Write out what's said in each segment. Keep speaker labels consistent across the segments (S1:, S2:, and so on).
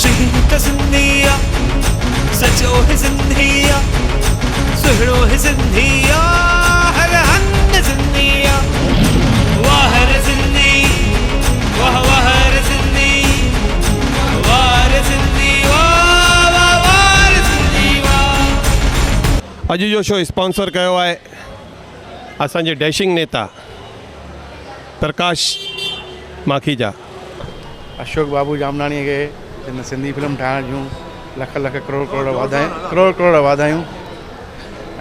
S1: شينهن ته سنڌي آ، سچو هي سنڌي آ، سهڻو هي سنڌي آ، هر هنڌ سنڌي آ. واهه ري سنڌي، واهه واهه ري سنڌي، واهه ري سنڌي، واهه واهه واهه ري سنڌي واهه.
S2: اڄ جو شو اسپانسر ڪيو آهي اسان جي ڊيشنگ نيتا پرڪاش ماکيجا.
S3: اشوڪ بابو جامناڻيء کي هن سنڌي فلم ٺاهڻ جون لک لک ڪروڙ ڪروڙ واڌايون ڪروڙ ڪروڙ واڌايون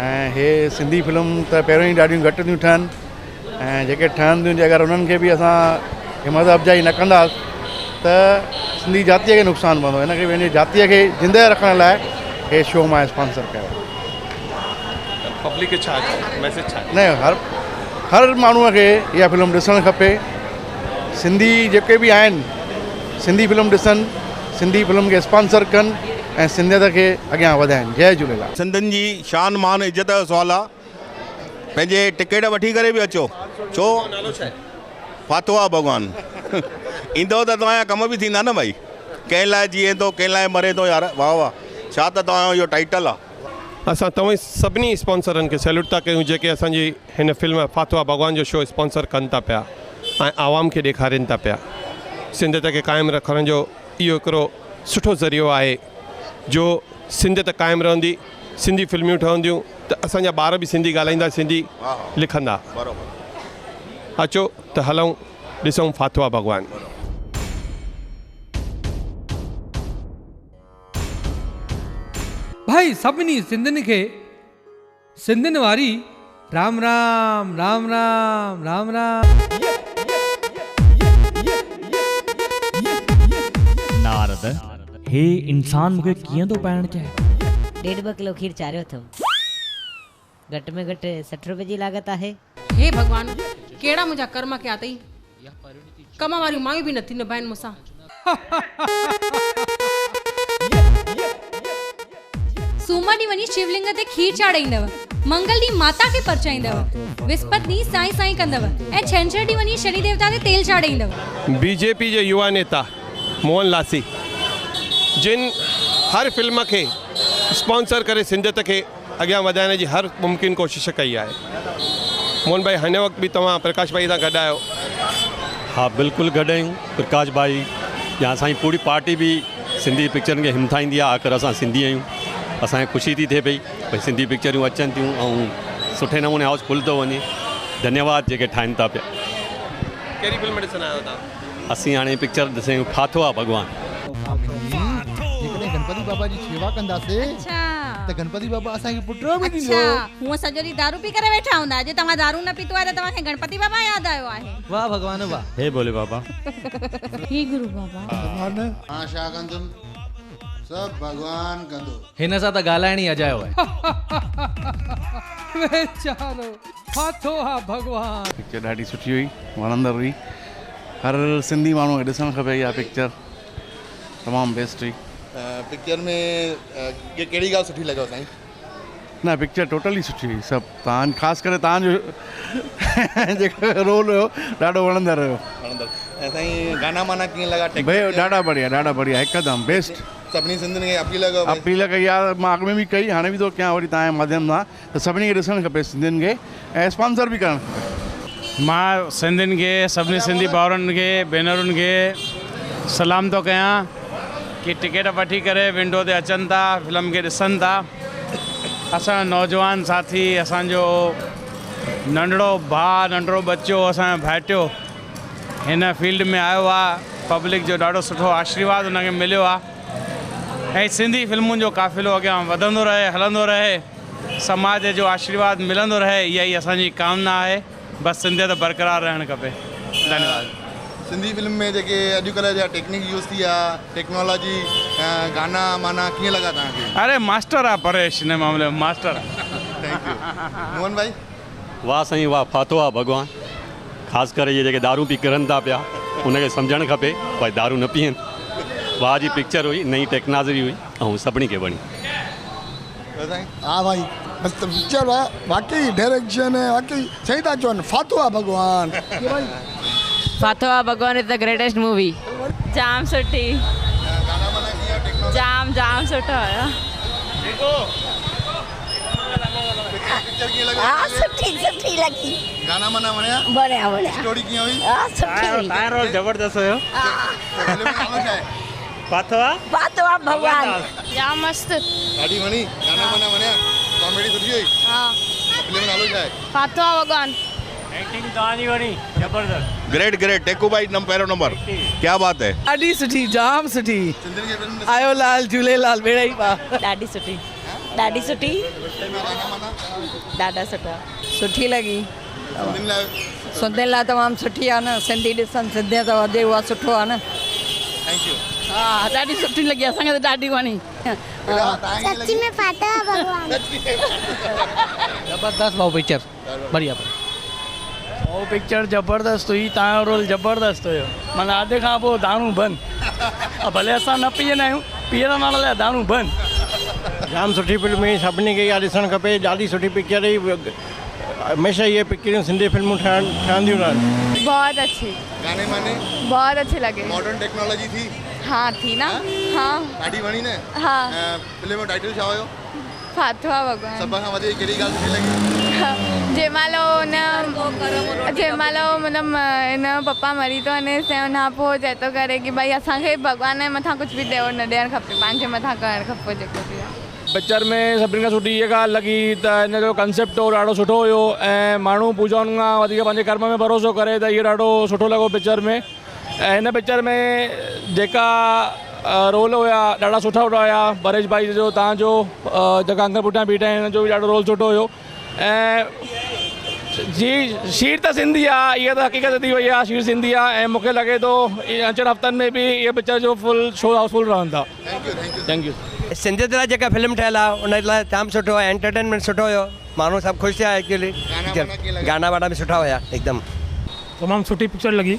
S3: ۽ هي سنڌي فلم ته پهريون ئي ڏاڍيون گهٽ ٿيون ٺهن ۽ جيڪي ٺهن ٿيون جي اگر انهن کي به اسان همت افزائي نه ڪنداس ته سنڌي جاتيء کي نقصان پوندو هن کي پنهنجي جاتيء کي زنده رکڻ لاء هي شو مان اسپانسر ڪيو آهي.
S2: پبلڪ کي ڇا ميسيج ڇا
S3: نه هر هر ماڻهوء کي اها فلم ڏسڻ کپي سنڌي جيڪي به آهن سنڌي فلم ڏسن سنڌي فلم کي اسپانسر ڪن ۽ سنڌيت کي اڳيان وڌائن جئي جهوليلال.
S4: سنڌين جي شان مان عزت جو سوال آ پنهنجي ٽڪيٽ وٺي ڪري به اچو ڇو ڦاٿو آ ڀڳوان ايندو ته توهان جا ڪم به ٿيندا نه ڀائي ڪنهن لاء جيئين ٿو ڪنهن لاء مرين ٿو يار واهه واهه ڇا ته توهان جو اهو ٽائيٽل آ.
S2: اسان توهين سڀني اسپانسرن کي سيلوٽ ٿا ڪيون جيڪي اسان جي هن فلم ڦاٿو آ ڀڳوان جو شو اسپانسر ڪن ٿا پيا ۽ عوام کي ڏيکارين ٿا پيا. سنڌيت کي قائم رکڻ جو اهو هڪڙو سٺو ذريعو آهي جو سنڌيت قائم رهندي سنڌي فلميون ٺهنديون ته اسان جا ٻار به سنڌي ڳالهائيندا سنڌي لکندا. اچو ته هلون ڏسون ڦاٿو آ ڀڳوان.
S5: ڀائي سڀني سنڌين کي سنڌين واري رام رام رام رام رام رام.
S6: نارد، هي انسان مون کي ڪيئن ٿو پائڻ چاهي؟
S7: ڏيڍ ٻه ڪلو کير چاريو اٿم. گهٽ ۾ گهٽ 60 روپيه جي لاڳت آهي.
S8: هي ڀڳوان! ڪهڙا منهنجا ڪرم ڪيا اٿئي. ڪم واريون مايون به نٿيون نڀائين مون سان.
S9: سومر ڏينهن وڃي شولنگ تي کير چاڙهيندؤ، منگل ڏينهن ماتا کي پرچائيندؤ، وسپت ڏينهن سائين سائين ڪندؤ ۽ ڇنڇر ڏينهن وڃي شني ديوتا تي تيل چاڙهيندؤ.
S2: بي جي پي جي يووا نيتا موهن لاسي جن هر فلم کي اسپانسر ڪري سنڌيت کي اڳيان وڌائڻ جي هر ممڪن ڪوشش ڪئي آهي. موهن ڀائي هن وقت به توهان پرڪاش ڀائي سان گڏ آهيو.
S10: ها بلڪل گڏ آهيون پرڪاش ڀائي يا اسان جي پوري پارٽي به سنڌي پڪچرن کي همٿائيندي آهي آخر اسان سنڌي آهيون اسان کي خوشي ٿي ٿئي پئي ڀئي سنڌي پڪچريون اچن ٿيون ۽ سٺي نموني هائوس فل ٿو وڃي ڌنيواد جيڪي ٺاهن ٿا پيا.
S2: ڪهڙي فلم ڏسڻ آيا آهيو توهان؟
S10: اسين هاڻي پڪچر ڏسي آيون ڦاٿو آ ڀڳوان.
S11: جيڪڏهن گڻپتي بابا جي شيوا ڪنداسين ته گڻپتي بابا اسان کي پٽ به ڏيندو.
S9: اڇا هونء سڄو ڏينهن دارو پي ڪري ويٺا هوندا اڄ توهان دارو نه پيتو آهي ته توهان کي گڻپتي بابا ياد آيو آهي.
S12: واه ڀڳوان واه.
S10: هي ڀولي بابا.
S9: هي گرو بابا.
S11: ڀڳوان. مان ڇا ڪندم سڀ ڀڳوان ڪندو.
S12: هن سان ته ڳالهائڻ ئي اجايو آهي.
S5: ويچارو ڦاٿو آ ڀڳوان.
S3: پڪچر ڏاڍي سٺي هئي وڻندڙ هئي هر سنڌي ماڻهو کي ڏسڻ کپي اها پڪچر تمام بيسٽ هئي.
S4: پڪچر ۾ ڪهڙي ڳالهه سٺي لڳيو سائين.
S3: نه پڪچر ٽوٽلي سٺي هئي سڀ تان خاص ڪري تان جو جيڪو رول هيو ڏاڍو وڻندڙ هيو.
S4: وڻندڙ ۽ سائين گانا مانا ڪيئن لڳا ٽيڪنيڪ
S3: ڀئي ڏاڍا بڙيا ڏاڍا بڙيا هڪدم بيسٽ.
S4: سڀني سنڌين کي اپيل ڪيو ڀئي.
S3: اپيل ڪئي آ مان اڳ ۾ به ڪئي هاڻي به ٿو ڪيان وري تان جي ماڌيم سان ته سڀني کي ڏسڻ کپي سنڌين کي ۽ اسپانسر به ڪرڻ کپي.
S13: مان سنڌين کي سڀني سنڌي ڀائرن کي ڀينرن کي سلام ٿو ڪيان ڪي ٽڪيٽ وٺي ڪري ونڊو تي اچن ٿا فلم کي ڏسن ٿا اسان جو نوجوان ساٿي اسان جو ننڍڙو ڀاء ننڍڙو ٻچو اسان جو ڀائٽيو هن فيلڊ ۾ آيو آ پبلڪ جو ڏاڍو سٺو آشيرواد هن کي مليو آ ۽ سنڌي فلمن جو قافلو اڳيان وڌندو رهي هلندو رهي سماج جو آشيرواد ملندو رهي اها ئي اسان جي ڪامنا آهي بس سنڌيت برقرار رهڻ کپي ڌنيواد.
S4: سنڌي فلم ۾ جيڪي اڄڪلهه جا ٽيڪنيڪ يوز ٿي آ ٽيڪنالاجي گانا مانا ڪيئن لڳا توهان کي.
S13: اري ماسٽر آ پريش ان معاملي ۾ ماسٽر آ.
S4: Thank you موهن ڀائي.
S10: واه سائين واه ڦاٿو آ ڀڳوان خاص ڪري اهي جيڪي دارون پي ڪرن ٿا پيا ان کي سمجهڻ کپي ڀائي دارون نه پيئن واه جي پڪچر هئي نئين ٽيڪناضري هئي ۽ سڀني کي وڻي.
S11: ها ڀائي مست پڪچر آ واقعي ڊائريڪشن واقعي صحيح ٿا چون ڦاٿو آ ڀڳوان.
S14: ڦاٿو آ ڀڳوان از the greatest movie. جام سٺي. سٺا هيا.
S15: ها سٺي سٺي لڳي.
S3: گانا مانا وڻيا؟
S15: وڻيا وڻيا.
S3: اسٽوري ڪيئن هئي؟
S15: ها سٺي هئي.
S16: تان رول زبردست هيو.
S3: فلم جو نالو ڇا آهي؟
S16: ڦاٿو آ؟
S15: ڦاٿو آ ڀڳوان.
S14: جام مست.
S3: ڏاڍي وڻي؟ گانا وانا وڻيا؟ ڪاميڊي سٺي هئي؟
S14: ها.
S3: فلم جو نالو ڇا آهي؟
S14: ڦاٿو آ ڀڳوان.
S16: ايڪٽنگ توهان جي وڻي زبردست.
S4: گريٽ گريٽ ٽيڪو ڀائي نم پهريون نمبر ڪيا بات هي.
S17: ڏاڍي سٺي جام سٺي آيو لال جهوليلال ٻيڙا ئي پار.
S18: ڏاڍي سٺي ڏاڍي سٺي ڏاڍا سٺا.
S19: سٺي لڳي سنڌين لاء تمام سٺي آ نه سنڌي ڏسن سنڌيت وڌي اها سٺو آ نه.
S3: Thank you.
S20: ها ڏاڍي سٺي لڳي اسان کي ته ڏاڍي وڻي.
S21: سچ ۾ ڦاٿو آ ڀڳوان.
S12: زبردست ڀائو پڪچر بڙيا.
S22: ڀائو پڪچر زبردست هئي توهان جو رول زبردست هيو معنيٰ اڌ کان پوء دارون بند ڀلي اسان نه پيئندا آهيون پيئڻ وارن لاء دارون بند.
S23: جام سٺي فلم هئي سڀني کي اها ڏسڻ کپي ڏاڍي سٺي پڪچر هئي هميشه اهي پڪچريون سنڌي فلمون ٺهنديون رهن.
S14: بهت اڇي.
S3: گاني ماني.
S14: بهت اڇي لڳي.
S3: ماڊرن ٽيڪنالاجي ٿي.
S14: ها ٿي نه ها.
S3: ڏاڍي وڻي نه.
S14: ها.
S3: فلم جو ٽائيٽل ڇا هيو؟
S14: ڦاٿو آ ڀڳوان.
S3: سڀ کان وڌيڪ ڪهڙي ڳالهه سٺي لڳي؟
S14: جنهن مهل هو ان جنهن مهل هو مطلب هن جو پپا مري ٿو وڃيس ۽ ان کان پوء چئي ٿو ڪري ڪي ڀئي اسان کي ڀڳوان جي مٿان ڪجهه به ڏيو نه ڏيڻ کپي پنهنجي مٿان ڪرڻ کپي جيڪو به آ.
S22: پڪچر ۾ سڀني کان سٺي اها ڳالهه لڳي ته هن جو ڪنسيپٽ هو ڏاڍو سٺو هيو ۽ ماڻهو پوڄائن کان وڌيڪ پنهنجي ڪرم ۾ ڀروسو ڪري ته اهو ڏاڍو سٺو لڳو پڪچر ۾ ۽ هن پڪچر ۾ جيڪا رول هيا ڏاڍا سٺا سٺا هيا پريش ڀائي جو توهان جو جيڪا انڪل پٺيان بيٺا آهن هن جو به ڏاڍو رول سٺو هيو ۽ جي شير ته سنڌي آ اها ته حقيقت ٿي وئي آ شير سنڌي آ ۽ مونکي لڳي ٿو اچڻ هفتن ۾ به اها پڪچر جو فل شو هائوس فل رهندا thank you.
S24: سنڌيت لاء جيڪا فلم ٺهيل آ ان لاء جام سٺو آ انٽرٽينمينٽ سٺو هيو ماڻهو سڀ خوش ٿيا ايڪچولي گانا وانا به سٺا هيا هڪدم.
S25: تمام سٺي پڪچر لڳي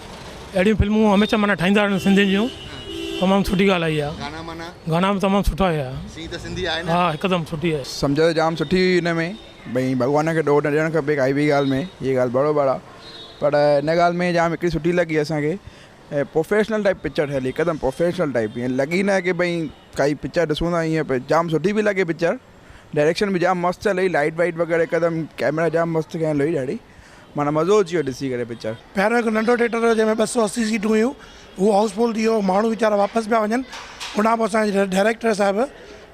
S25: اهڙيون فلمون هميشه معنيٰ ٺاهيندا رهن سنڌين جون تمام سٺي ڳالهه آهي اها
S3: گانا مانا
S25: گانا به تمام سٺا هيا
S3: سين ته سنڌي آهي نه
S25: ها هڪدم سٺي آهي.
S26: سمجهه ته جام سٺي هئي ان ۾ ڀئي ڀڳوان کي ڏوهه نه ڏيڻ کپي ڪائي به ڳالهه ۾ هيء ڳالهه برابر آ پر ان ڳالهه ۾ جام هڪڙي سٺي لڳي اسان کي ۽ پروفيشنل ٽائيپ پڪچر ٺهيل هئي هڪدم پروفيشنل ٽائيپ ائين لڳي نه ڪي ڀئي ڪائي پڪچر ڏسون ٿا ائين پئي جام سٺي پئي لڳي پڪچر ڊائريڪشن به جام مست ٿيل هئي لائيٽ وائيٽ وغيره هڪدم ڪئميرا جام مست کنيل هئي ڏاڍي معنيٰ مزو اچي ويو ڏسي ڪري پڪچر.
S27: پهريون هڪ ننڍو ٿيٽر هيو جنهن ۾ 280 سيٽون هيون اهو هائوس فل ٿي ويو ماڻهو ويچارا واپس پيا وڃن ان کان پوء اسان جي ڊائريڪٽر صاحب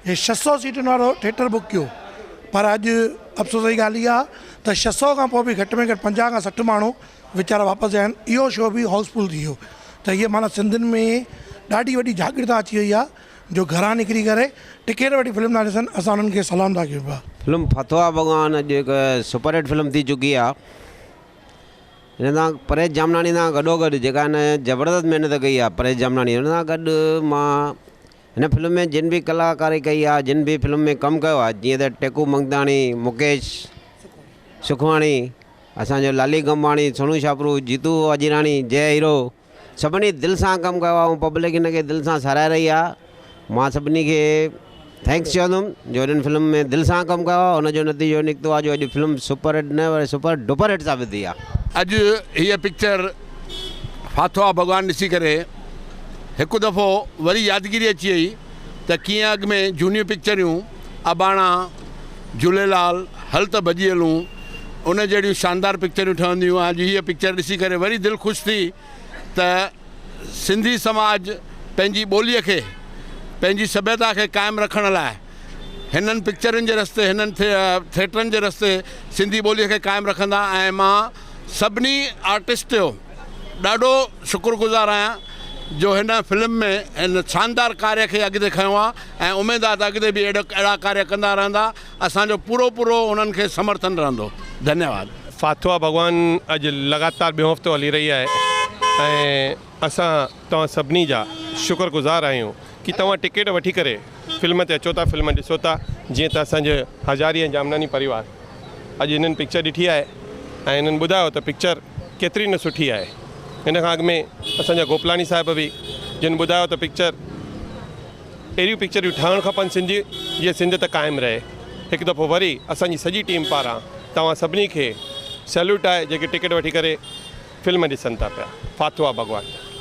S27: هي 600 سيٽن وارو ٿيٽر بڪ ڪيو پر اڄ افسوس جي ڳالهه اها آهي ته 600 کان پوء به گهٽ ۾ گهٽ 50 کان 60 ماڻهو ويچارا واپس ويا آهن اهو شو به هائوس فل ٿي ويو ته هيء معنيٰ سنڌين ۾ ڏاڍي وڏي جاڳرتا اچي وئي آهي جو گهران نڪري ڪري ٽڪيٽ وٺي فلم ٿا ڏسن اسان انهن کي سلام ٿا ڪيون پيا.
S28: فلم ڦاٿو آ ڀڳوان اڄ هڪ سپر هٽ فلم ٿي چڪي آ هن سان پريش جامناڻي سان گڏو گڏ جيڪا هن زبردست محنت ڪئي آ پريش جامناڻي هن سان گڏ مان هن فلم ۾ جن به ڪلاڪاري ڪئي آ جن به فلم ۾ ڪم ڪيو آ جيئن ته ٽيڪو منگتاڻي مڪيش سکواڻي اسان جو لالي گمباڻي سونو شاپرو جيتو واجيراڻي جئه هيرو سڀني دل سان ڪم ڪيو آهي ۽ پبلڪ هن کي دل سان ساراهي رهي آهي مان سڀني کي thanks چوندم جو هنن فلم ۾ دل سان ڪم ڪيو آهي ان جو نتيجو نڪتو آهي جو اڄ فلم سپر هٽ نه پر سپر ڊپر هٽ ثابت ٿي آهي.
S29: اڄ هيء پڪچر ڦاٿو آ ڀڳوان ڏسي ڪري هڪ دفعو وري يادگيري اچي وئي ته ڪيئن اڳ ۾ جهونيون پڪچريون اباڻا، جهوليلال، هل ته ڀڄي هلون ان جهڙيون شاندار پڪچريون ٺهنديون هيون اڄ هيء پڪچر ڏسي ڪري وري دل خوش ٿي ته سنڌي سماج پنهنجي ٻوليء کي پنهنجي سڀيتا کي قائم رکڻ لاء هنن پڪچرن جي رستي هنن ٿيٽرن جي رستي سنڌي ٻوليء کي قائم رکندا ۽ مان سڀني آرٽسٽ جو ڏاڍو شڪر گذار آهيان جو هن فلم ۾ هن شاندار ڪاريه کي اڳتي کنيو آهي ۽ اميد آهي ته اڳتي به اهڙو اهڙا ڪاريه ڪندا رهندا اسان جو پورو پورو انهن کي سمرٿن رهندو ڌنيواد.
S2: ڦاٿو آ ڀڳوان اڄ لڳاتار ٻيون هفتو هلي رهي آهي ۽ اسان توهان سڀني جا شڪر گذار آهيون ڪي توهان ٽڪيٽ وٺي ڪري فلم تي اچو ٿا فلم ڏسو ٿا جيئن ته اسان جي هزاري ۽ جامناني پريوار اڄ هنن پڪچر ڏٺي آهي ۽ هنن ٻڌايو ته پڪچر ڪيتري نه سٺي آهي ان کان اڳ ۾ اسان جا گوپلاڻي صاحب به جن ٻڌايو ته پڪچر اهڙيون پڪچريون ٺهڻ کپن سنڌي جيئن سنڌيت قائم رهي هڪ دفعو وري اسان جي سڄي ٽيم پاران توهان سڀني کي سيلوٽ آهي جيڪي ٽڪيٽ وٺي ڪري فلم ڏسن ٿا پيا ڦاٿو آ ڀڳوان.